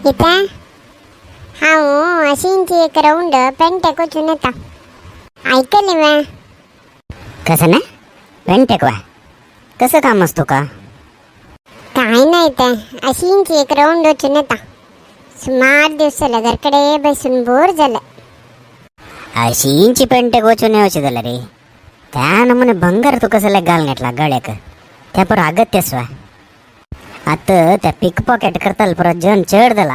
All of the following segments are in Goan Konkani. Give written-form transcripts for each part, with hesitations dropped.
कितें हांव अशींच एक रावंड पेंटेक वचून येता. आयकली वे? कसं ना पेंटेक वा कसं काम असतो का? काय नाही ते अशींच एक रावंड वचून येता. सुमार दिवस जाले घरकडे बसून बोर जालें. अशींची पेंटेक वचून येवचे जाल्यार रे त्या नमुने भंगार तू कसं घाल घेतला गळ्याक त्या पुरो अगत्यस वा. आता त्या पिक पॉकेट करताल पुरो जन चढ जाला.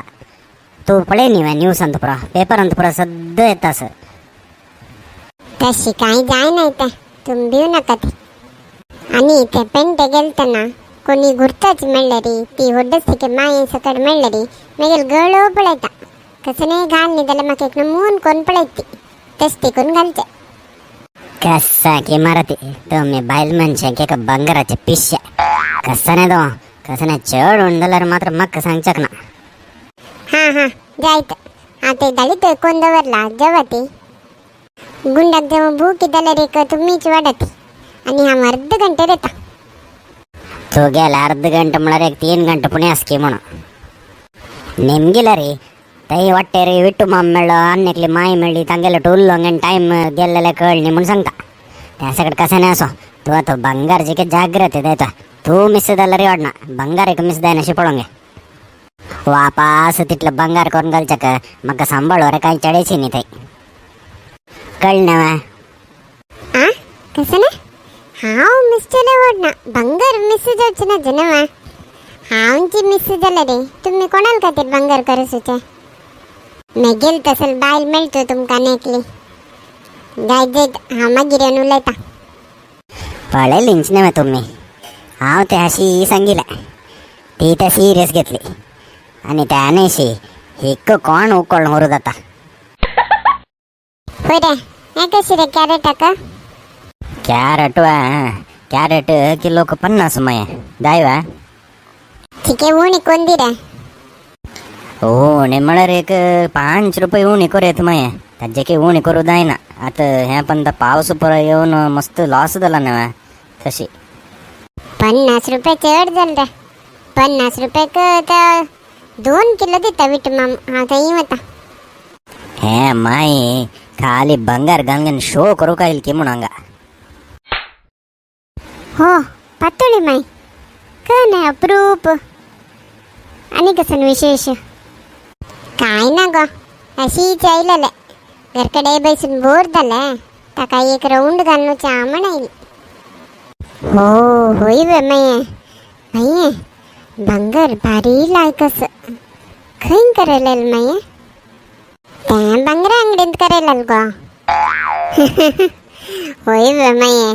तू पळय न्ही न्यूसांत पुरो पेपरांत पुरो सद्द येता असं. तशी काय जाय नाही ते, तुम्ही भिवू नका ते. आणि ते पेंटे गेलतना कोणी गुर्ताच मेळ्ळरी ती होड्डस्तिके माये सकट मेळ्ळरी मागीर गळो पळयता. कसं नाही घाल न्ही जाल्यार म्हाका एक नमून कोण पळयत ती तशें तिकून घालचे. कसा की मारती तुम्ही बायल मनशांक एका बंगाराचे पिशे. कसं नाही तो कसं नाही चढ होऊन जाल्यार मात्र म्हाका सांगच्याक ना. हां हां जायत. आतां धाडीत कोण दवरला जेवती गुंडाक जेव्हा भूक जाल्यार एक तुमीच वाडती आणि हांव अर्द घंटेर येता. तू गेला अर्ध घंटे म्हळ्यार एक 3 घंटे पुणे आसकी म्हणून निमगिला रे. तै वाट्टे रे विट्टू माम मेळ्ळो आनी एकली माय मेळ्ळी तांगेले टुल्लो टायम गेल्लेले कळ्ळी म्हूण सांगता. त्या सगळं कसं नाही असो तू आता बंगार जिके जाग्रत देता तू मिस जाल्यार रे वाडना बंगार एक मिस जायना पळोवंक गे. वापास तितलं बंगार करून घालच्याक म्हाका सांबाळो रे काही चडायची न्ही थंय कळ्ळें वा? आ कसं ना हांव मिस जाल्यार वाडना बंगार मिस जावचें ना जनवा. हांवची मिस जाल्यार रे तुमी कोणाल खातीर बंगार करसूचे? मेगेल तसल बायल मेळटो तुमकां एकली. जायत जायत हांव मागीर येवन उलयता. पळयलींच न्ही तुमी हांव ते अशी सांगिलें ती ते सिरियस घेतली आनी त्यानेशी हिक कोण उकळून व्हरू जाता. होय रे हें कशी रे कॅरेटाक? कॅरेट वा कॅरेट किलोक 50 मये जाय वा? ठीक आहे उणी कोण दी रे? उणे म्हळ्यार एक 5 रुपये उणे करूं येत मये. ताजे उणे करूं जायना आतां हें पण पावस पुरो येवन मस्त लॉस जाला न्हय तशी. 50 रुपये चड जाले रे. 50 रुपयाक तर 2 किलो दिता विटू माम. हांव थंय वता. हे माई खाली बंगार घालून शो करूंक आयल की म्हूण हांगा. हो पातोळी माई कन अप्रूप आनी कसन विशेष? काय ना गो अशीच आयलेले घरकडे बसून बोर जालें ताका एक रावंड घालून च्या म्हण आयली. हो होय वे माये माये भांगर भारी लायक आसा. खंय करयलेल माये? तें भांगरा अंगडींत करयलेल गो. होय वे माये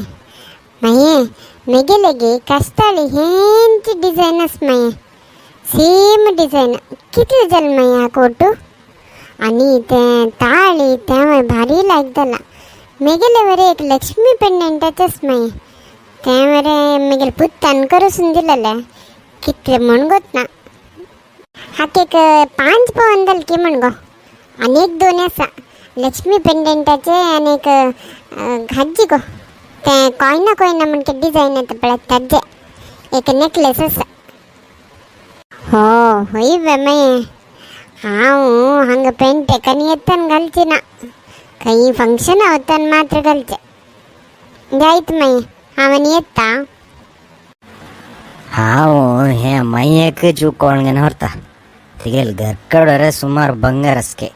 माये मेगेले गे कास्ताळी हेंच डिझायन आस माये सेम डिझायन. कितले जालें माये हा कोटू? आनी तें ताळी तें भारी लायक जाला. मेगेले वरे एक लक्ष्मी पेंडंटाचेच माये तें वरे मेगेले पुत्तान करूसून दिलेलें कितले म्हण गोत ना. हाका एक 5 पावन जालें की म्हण गो. आनी एक 2 आसा लक्ष्मी पेंडंटाचे आनी एक घाजी गो तें कोयना कोयना म्हण डिझायन येता पळय ताजे एक नेकलेस आसा. हो होय वे माये हांव हांगा पेंटेक आनी येतान घालची ना खंय फंक्शना वतान मात्र घालचें. जायत मागीर हांव आनी येता. हांव हे मायेक उकळून घेवन व्हरता तिगेल घरकडे सुमार बंगार आसके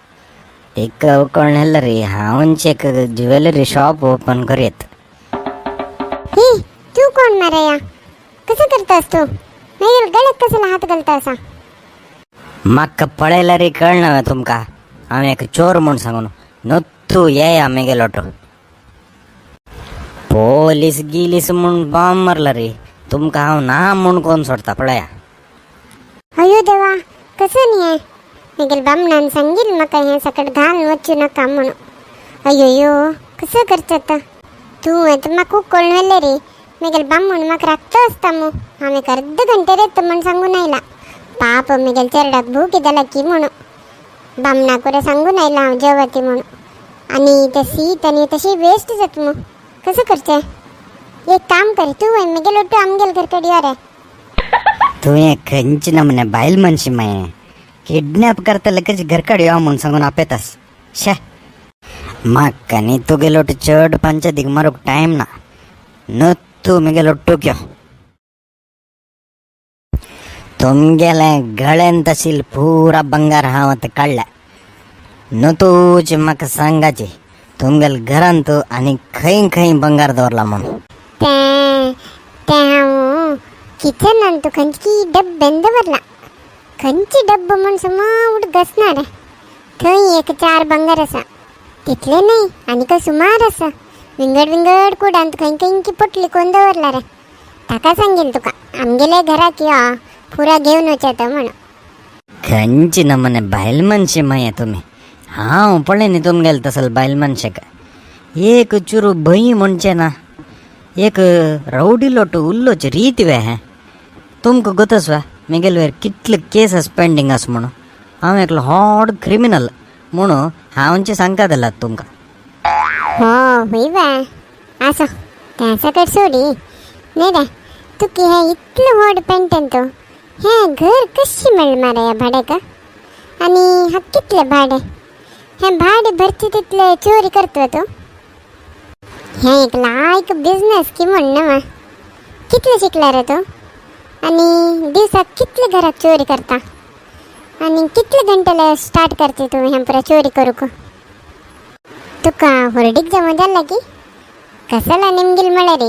तिका उकळून व्हेल्यार रे हांवच एक ज्वेलरी शॉप ओपन करूं. ही तू कोण मारया कसं करतास तू? मागीर गळ्याक कसला हात घालता असा? म्हाका पळयल्यार रे कळना तुमकां हांव एक चोर म्हूण सांगून नत्तू येया मेगेलो ऑटो पोलीस गिलीस म्हूण बॉम्ब मारला रे तुमकां हांव ना म्हूण कोण सोडता पळया. अयो देवा कसं न्ही मेगेल बामणान सांगील म्हाका हें सकट घाल वचूं नाका म्हणून. अयो कसं करचें आतां? तूं आतां म्हाका उकळून व्हेलें रे. मेगेल बामण म्हाका राखतो आसता मू. हांव एक अर्द घंटेर येता म्हूण सांगून आयला. पाप मेगेल चेरडाक भूक जाला की म्हणून बामणाक बरें सांगून आयला हांव जेवती म्हणून. आनी तें सीत आनी तशी वेस्ट जाता मू. कसं करचें? एक काम कर तूं वय मेगेल ओट्टू आमगेल घरकडे यो रे. तुवें खंयचे नमुने बायल मनशी माये किडनॅप करतले घरकड यो म्हूण सांगून आपयतास. शे, म्हाका न्ही तुगेलो चड पंचायतीक मारूंक टायम ना. न्हू तूं म्हगेलो टोक्यो तुमगेले गळ्यान तशील पुरा बंगार हांव आतां काडल्या. न्हू तूच म्हाका सांगाची तुमगेले घरांत आनी खंय खंय बंगार दवरला म्हणून. तें तें हांव किचनांत खंयची डब्बेन दवरला. खंयची डब्बो म्हूण समा उडगसना रे. थंय एक चार बंगार आसा, तितले न्हय आनीक सुमार आसा. विंगड विंगड कुडांत खंय खंयची पोटली कोण दवरला रे. ताका सांगीन तुका आमगेले घराक यो, पुरा घेवन वचता म्हणून. खंयची नमने बायल मनशे माये तुमी. हांव पळय न्ही तुमगेले तसल बायल मनशेक एक चुरू भंय म्हणचें ना. एक रवडी लोट उल्लोच रीत वे हें. तुमकां गोतस वा म्हगेले वयर कितले केसस पेंडींग आसा म्हणून. हांव एकलो हॉड क्रिमिनल म्हणून हांवचे सांगता दिलात तुमकां. हो हुई वा, आसो तें सकट सोडी. न्ही रे, तुकी हें इतलें व्हड पेंटन तूं हें घर कशी मेळ्ळें मारे ह्या भाड्याक? आनी हा कितलें भाडें? हें भाडें भरचे तितलें चोरी करता तूं? हें एक लायक बिजनेस की म्हण न्हू. कितलें शिकला रे तूं? आनी दिवसाक कितले घराक चोरी करता? आनी कितले घंटेले स्टार्ट करते तूं हें पुरा चोरी करूंक? तुका होर्डीक जमा जाला की कसला निमगील म्हळ्यार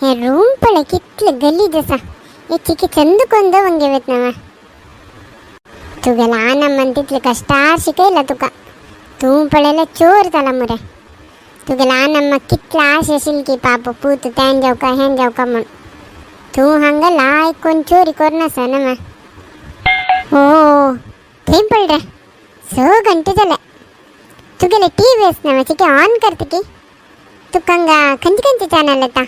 हे रूम पळय कितले गलीज आसा. हे चिकी चंद कोण दवंग घेवत ना. तुगेला आनंद तितले कश्टार शिकयला तुका, तूं पळयल्यार चोर जाला मुरे. तुगेला आनंद कितला आश आशिल्ली की पाप पूत त्यान जावका हेन जावका म्हूण. तूं हांगा लायक कोण चोरी करनासा ना. हो थंय पळ रे, 6 घंटे जाले. तुगेले टी व्ही आसना चिके ऑन करता की तुका हांगा खंयचे खंयचे चॅनल येता?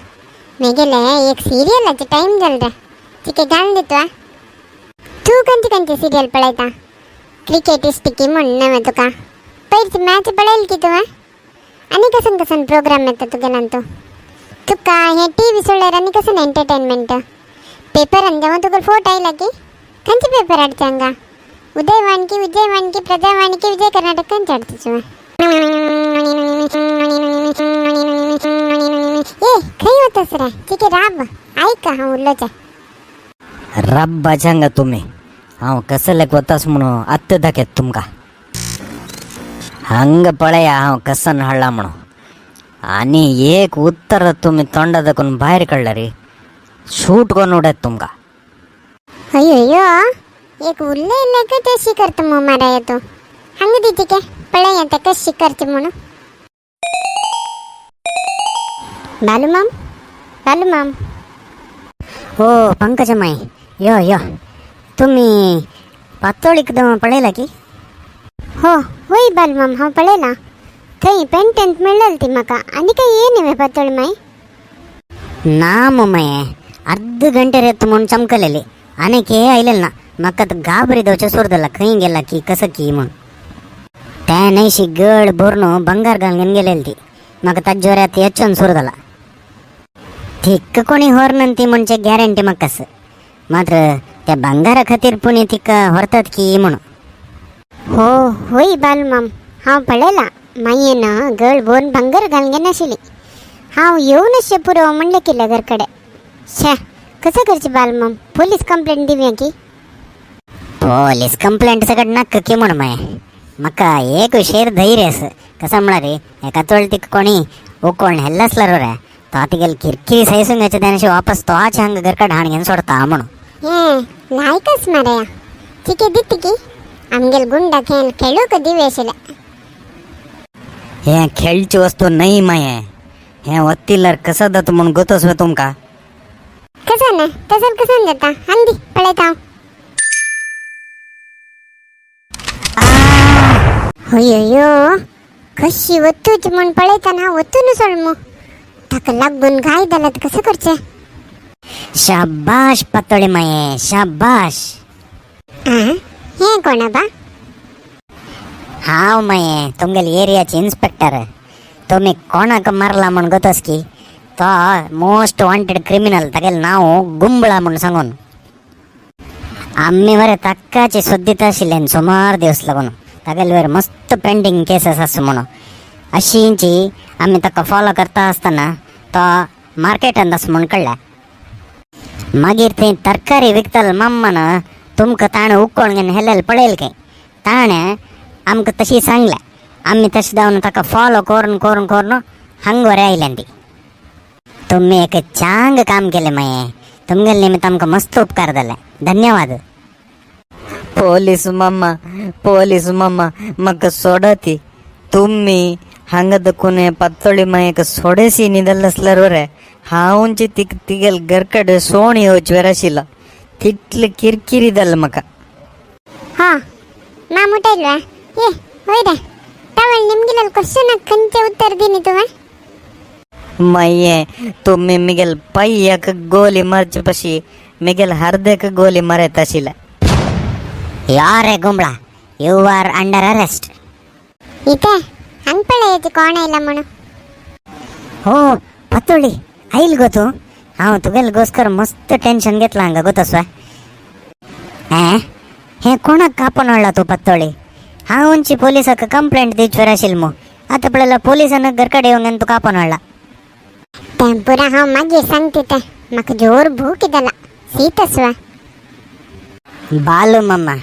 मेगेले एक सिरियलाचे टायम जाल रे, चिके घालून दितवा. तूं खंयचे खंयचे सिरियल पळयता? क्रिकेट इश्टिकी म्हण नवें तुका पयरची मॅच पळयली की तुवें? आनी कसन कसन प्रोग्राम येता तुगेल्यान? तूं तुका हें टी व्ही सोडल्यार आनी कसन एंटरटेनमेंट? पेपरान जेव्हा तुका फोट आयला की खंयचे पेपर हाडचे हांगा? उदयवाणी की विजयवाणी की प्रजावाणी की विजय कर्नाटक खंयचे हाडचे तुवें? ए खंय वतास रे? चिके राब, आयक हांव उलोवचें. रब्बाचे हांगा तुमी. हांव कसलेक वतास म्हणून आत्तां दाखयत तुमकां. हांगा पळया हांव कसन हाडला म्हणून. आनी एक उत्तर तुमी तोंडा दाखोवन भायर काडल्यार शूट करून उडयत तुमकां. अय्यो अय्यो, एक उलयलें का तशी करता मग माराय तूं. हांगा दी चिके पळया तें कशी करची म्हणून. बालू माम, बालू माम. हो पंकजमाई, यो यो, तुम्ही पातोळीक पळयला की? हो होय बालू माम, हांव पळयला. थंय पेंटेंत मेळ्ळली ती म्हाका. आनी काय ये न्ही पातोळी माई? ना मम्मये, अर्ध गंटे रेत म्हणून चमकलेली आनी के आयलेल ना. म्हाका तर गाबरी दवचे सुरदला खंय गेला की कसं की म्हणून. त्या न्हयशी गळ भरून बंगार घालून गेलेली ती. म्हाका ताज्या जोरात येचोन सुरदला. थिक्क कोणी व्हरनन ती म्हणजे गॅरंटी म्हाकास. मात्र त्या बंगारा खातीर पुणे तिका व्हरतात की म्हणून. हो होय बालू माम, हांव पळयला. मागीर गळ भरून भांगर घालून नाशिल्ली. हांव येवनशें पुरो म्हणलें केलें घरकडे. शे, कसं करचें बालू माम? पोलीस कंप्लेंट दिवया की? पोलीस कंप्लेंट सगळं नाका की म्हणून माय. म्हाका एक शेर धैर्य आसा. कसं म्हळ्यार एका चोळ तिका कोणी उकोण हेल्लासला रे तो तिगेली किरकिरी सहिसून घ्यायचे त्यानशी वापस तोच हांगा घरकड हाण घेवन सोडता म्हणून. हें लायकच मारया. चिके दित की आमगेल गुंडा खेळ खेळूंक दिवे आशिल्लें. हें खेळची वस्तू न्हय माये. हें वत्तीलार कसं जाता म्हणून गोतस वे तुमकां? कसं ना तसं कसं जाता? हांग दी पळयता हांव. अय्यो कशी वतूच म्हूण पळयतना वतून सोड मग. ताका लागून घाय जाल्यार कसं करचें? शाबाश पातोळी माये, शाबाश. आं हें कोण बा? हांव माये तुमगेले एरियाचे इन्स्पेक्टर. तुमी कोणाक मारला म्हूण गोतस की? तो मोस्ट वॉन्टेड क्रिमिनल, तागेलें नांव गुंबळा म्हूण सांगून. आमी मरे ताकाचे सोदीत आशिल्ले सुमार दिवस लागून तागेले वयर मस्त पेंडींग केसीस आसा म्हणून. अशींची आमी ताका फॉलो करता आसतना तो मार्केटांत आसा म्हूण कळ्ळें. मागीर थंय तरकारी विकतले माम्मान तुमकां ताणें उक्कोण घेवन हेलेल पळयल खंय, ताणें आमकां तशी सांगलें. आमी तशें जावन ताका फॉलो करून करून करून हांग वरे आयल्यान ती. तुमी एक चांग काम केलें माये, तुमगेले निमित्त आमकां मस्त उपकार जाले, धन्यवाद. पोलीस मामा, पोलीस मामा, म्हाका सोडाती. तुमी हांगा दखून पत्तोळी मायेक सोडेसी न्हिदल आसल्यार बरें. हांवची तिका तिगेल घरकडे सोण येवची वेर आशिल्लो, तितले किरकिरी जालें म्हाका. ಹಾ ಮಾಮ್ ಊಟ ಇಲ್ವಾ? ಏ ಹೋಯ್ದೆ ತವಳ್ ನಿಮ್ಗಿಲ್ಲ ಕ್ವಶನ್ ಕಂಚೆ ಉತ್ತರ ದೀನಿ ತುವೆ. माये तुमी मिगेल पय्याक गोली मारचे पशी मिगेल हर्देक गोली मारत आशिल्ले. ಯಾರೇ ಗುಂಬ್ಳ, you are under arrest. ಇತೆ ಹಂಗ್ ಪಳೆಯತಿ ಕೋಣ ಇಲ್ಲ ಮಣು. हो पत्तोळी आईल गो तूं. हांव तुगेले गोस्कर मस्त टेन्शन घेतला हांगा गोतस्वा. हें हें कोणाक कापून हाडला तूं पत्तोळी? हांव उंची पोलिसाक कंप्लेंट दिवचेर आशिल्लो मू, आतां पळयला पोलिसान घरकडे येवन तूं कापून हाडला. तें पुरा हांव मागीर सांगते ते, म्हाका जोर भूक इदला सीतस्वा. बालू मम्मा,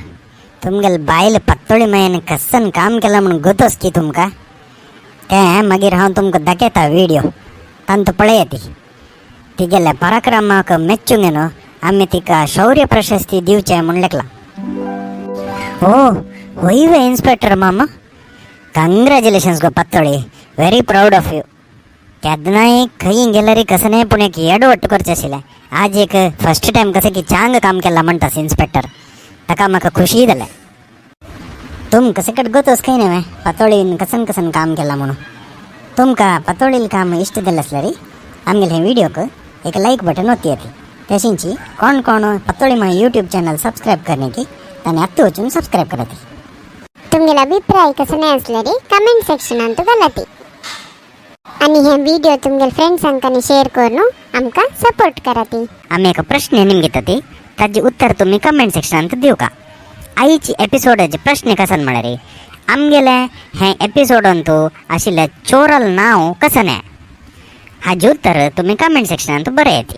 तुमगेले बायल पत्तोळी मायन कसन काम केलां म्हूण गोतोस की तुमकां. तें मागीर हांव तुमकां दाखयता व्हिडियो, तांतू पळयात. तिगेल्या पराक्रमाक मेच्चूंक न्हू आमी तिका शौर्य प्रशस्ती दिवचें म्हूण लेखलां. ओ होय इन्स्पेक्टर मामा, कंग्रॅच्युलेशन्स गो पत्तोळी, व्हेरी प्राऊड ऑफ you. केन्नाय खंय गेल्यार कसने पूण एक एडवट करचें आशिल्लें, आज एक फर्स्ट टायम कशें की चांग काम केलां म्हणटास इन्स्पेक्टर, ताका म्हाका खुशी जालें. तुम कसे कट गोतोस खंय न्हय पतोळीन कसन कसन काम केलां म्हणून. तुमकां पतोळील काम इश्ट जालें आसल्यार आमगेले हे व्हिडियोक एक लायक बटन ಒತ್ತಿ. तशींची कोण कोण पत्तोळी my YouTube channel subscribe करने की ताणें आत्तां वचून सबस्क्रायब कराती. तुमगेले अभिप्राय कसने असल्यारी कमेंट सेक्शनांत घालाती आणि हे व्हिडिओ तुमगेले फ्रेंड्सांकांनी शेअर करून आमकां सपोर्ट कराती. आमी एक प्रश्न निमगे ती, ताजे उत्तर तुमी कमेंट सेक्शनांत दिवका. आयची एपिसोडाचे प्रश्न कसन म्हळ्यार आमगेले हे एपिसोडांतू आशिल्ल्या चोरल नांव कसने, हाजे उत्तर तुमी कमेंट सेक्शनांत बरयाती.